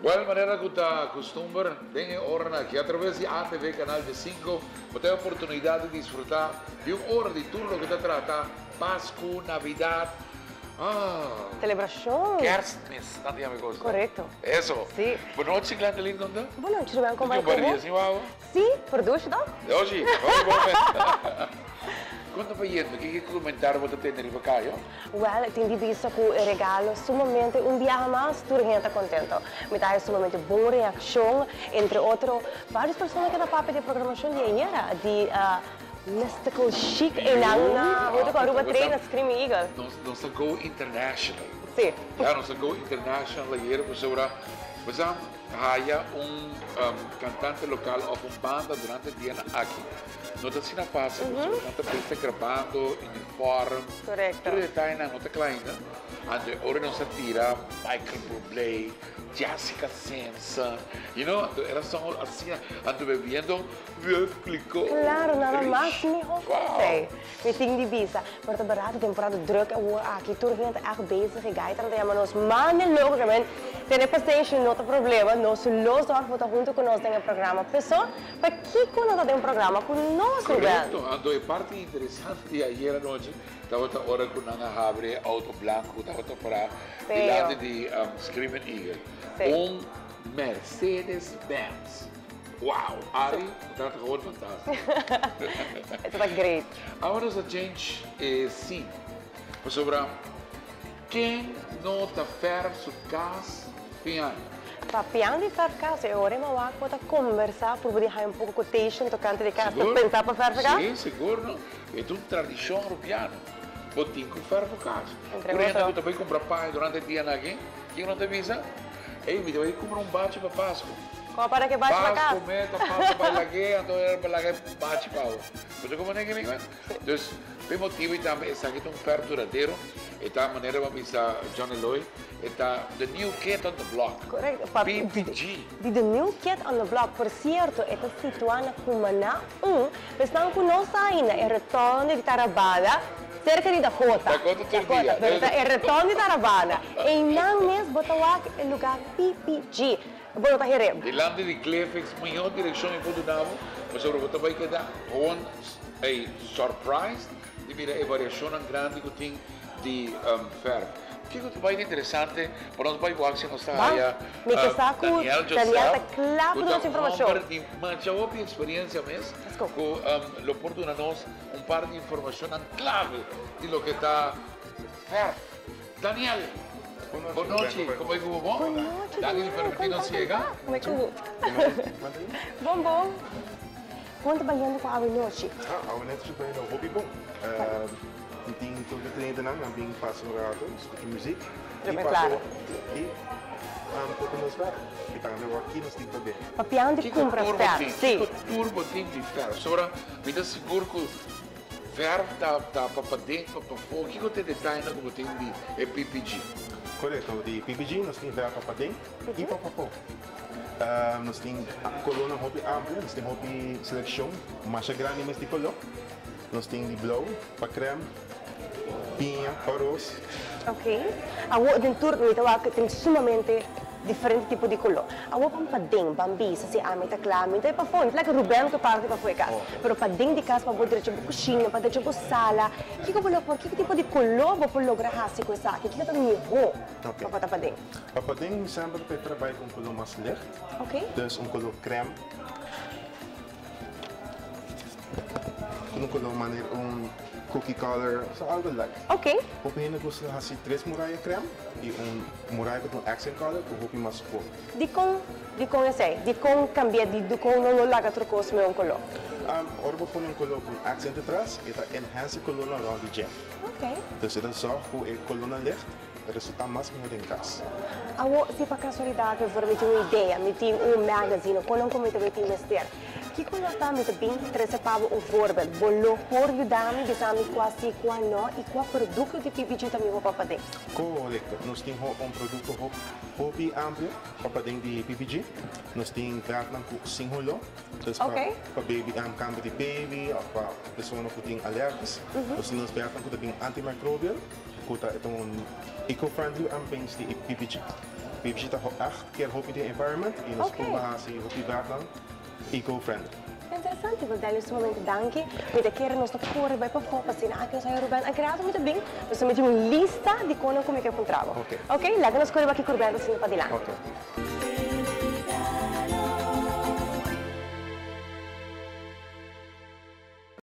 Well, manera ku ta kustumber, den e oranan aki atraves di ATV Canal 5 bo ta e oportunidat di disfrutá di un ora di tur loke ta trata Pasku, Navidat, ah. Selebrashon. Kerstmis, nan ta yama e kos. Korekto. Eso. Si. Bonochi, Glendeline, kon ta? Bonochi, Ruben, kon bai ku bo? Tin un baria sin wawa? Si, produce to? Yoshi, hopi bon mes. Kon ta bayendo? Kiko komentario bo ta tene riba Cayo? Wel, tin di bisa cu e regalo sumamente un biaha mas tur hende ta contento. Mi ta haya sumamente bon reaccion, entre otro varios persona cu ta papia di e programacion di ayera di Mystical Chic eynan na hunto cu Aruba Train na Screaming Eagle. Nos ta go international. Si. Ya, nos ta go international ayera pasobra bo sa haya un cantante local of un banda durante e dianan aki no ta asina facil pasobra nan ta bes ta grabando uniform. Correcto. Tur e detayenan no ta cla ainda. Anto e ora nos a tira Michael Bublé, Jessica Simpson, you know, anto era son asina, anto bebiendo Veuve Clicquot. Claro, nada mas miho cu esey. Mi tin di bisa. Pero ta berdad e temporada druk awor aki, tur hende ta echt bezig, e gaitanan ta yama nos mande loco ke men tene pasenshi no ta problema, nos lo zorg bo ta hunto cu nos den e programa. Peso, pakico no ta den programa cu nos, Ruben? Correcto, anto e parti interesante di ayer anochi tabata ora cu nan a habri e auto blanco cu tabata para dilanti di Screaming Eagle. Un Mercedes Benz. Wow! Ari, bo trata gewoon fantastico. E ta great. Awor nos a change e scene. Pasobra ken no ta verf su cas fin aña? Papiando di verf cas, e ora e mawak bo ta combersa purba di haya un poco quotation tocante di cas. Ta pensa pa verf cas? Si, sigur no. E ta un tradicion Arubiano. Bo tin cu verf bo cas. Entre Por otro. hende cu ta bay cumpra paña durante e dianan aki, ken no ta bisa? Ey, mi ta bay cumpra un bachi pa Pascu. Como para ke bachi pa cas? Pascu meta pasa bay lag'é, anto e bay laga e bachi pa bo. Bo ta comprende kico mi kier? Dus, p'e motibo ei tambe esaki ta un verf duradero. E ta manera bo a bisa John Eloy, e ta the new kid on the block. Correcto. PPG. Di the new kid on the block. Por cierto, e ta situa na Cumaná un. P'esnan cu no sa ainda, e rotonde di Tarabana, cerca di Dakota. Dakota tur dia. Dakota, pero ta e rotonde di Tarabana. Einan mes bo ta wak e lugar PPG. Bo no ta heré. Dilanti di Clefix mihó direkshon e por duna bo, pasobra bo ta bai keda gewoon ey surprised di mira e variashonnan grandi ku tin di verf. Kiko ta bai di interesante pa nos bai wak si nos ta haya Mi ke sa ku Daniel Daniel ta Joseph kla ku pa ta duna nos un informashon. hòmber di masha hopi eksperensia mes Let's go. ku lo por duna nos un par di informashonnan klave di loke ta verf. Daniel, bon nochi, como e cu bo bon? Bon nochi, Daniel, Daniel, permiti nos yega? Como e cu bo? Bon, bon. Con ta bayendo cu awe nochi? Ah, awe nochi ta bayendo hopi bon. Mi tin tur mi clientenan, nan bin pasa un rato, scucha muziek. Pero ben claro. Y toca nos verf. Y tambe wak ki nos tin pa bende. Papiando di cumpra verf, si. Kico tur bo tin di verf? Sobra mi ta sigur cu Verf ta ta pa paden pa pafó. Kiko ta e detayenan ku bo tin di e PPG? Korekto, di PPG nos tin verf pa paden i pa pafó. Nos tin kolónan hopi amplio, nos tin hopi selekshon masha grandi mes di koló. Nos tin di blou pa krèm, piña pa ros. Ok. Awor den tur mi ta wak tin sumamente diferente tipo di color. Awor ban paden, ban bisa si ami ta cla, mi ta e pafó, mi ta laga Ruben cu e parti pafó e cas. Pero paden di cas pa bo drecha bo cushina, pa drecha bo sala, kico bo lo por, kico tipo di color bo por logra haci cu esaki? Kico ta miho pa bo ta paden? Pa paden mi semper ta prefera bay cu un color mas licht. Dus un color crème. Cu un color manera un cookie color, so algo light. Hopi hende gusta haci tres muraya crème y un muraya cu ta un accent color cu hopi mas scur. Dicon? Dicon esey? Dicon cambia? Dicon no lo laga tur cos me un color? Ora bo pone un color cu un accent atras, e ta enhance e colornan rond di dje. Dus e ta zorg cu e colornan licht resulta mas mihor den cas. Awor, si pa casualidad mi por mi tin un idea, mi tin un magazine o con cu mi ta bay tin mester, kico lo ta mi ta bin trece pa bo un voorbeeld? Bo lo por yuda mi bisa mi cua si, cua no y cua producto di PPG ta miho pa paden? Corecto. Nos tin un producto hopi amplio pa paden di PPG. Nos tin verfnan cu sin holo, dus pa baby, cambio di baby of pa persona cu tin alergies. Nos tin nos verfnan cu ta bin antimicrobial. Ku ta e ta un eco-friendly ampens di e PPG. PPG ta echt care hopi di environment y nos por haci hopi verfnan eco-friendly. Interesante, wel Daniel, sumamente danki. Mi ta kere nos ta core bai pafó pa asina aki nos haya Ruben a grado mi ta bin. Nos ta meti un lista di konan ku mi ke puntra bo. Ok. Ok, laga nos core bai kiko Ruben ta haciendo padilanti. Ok.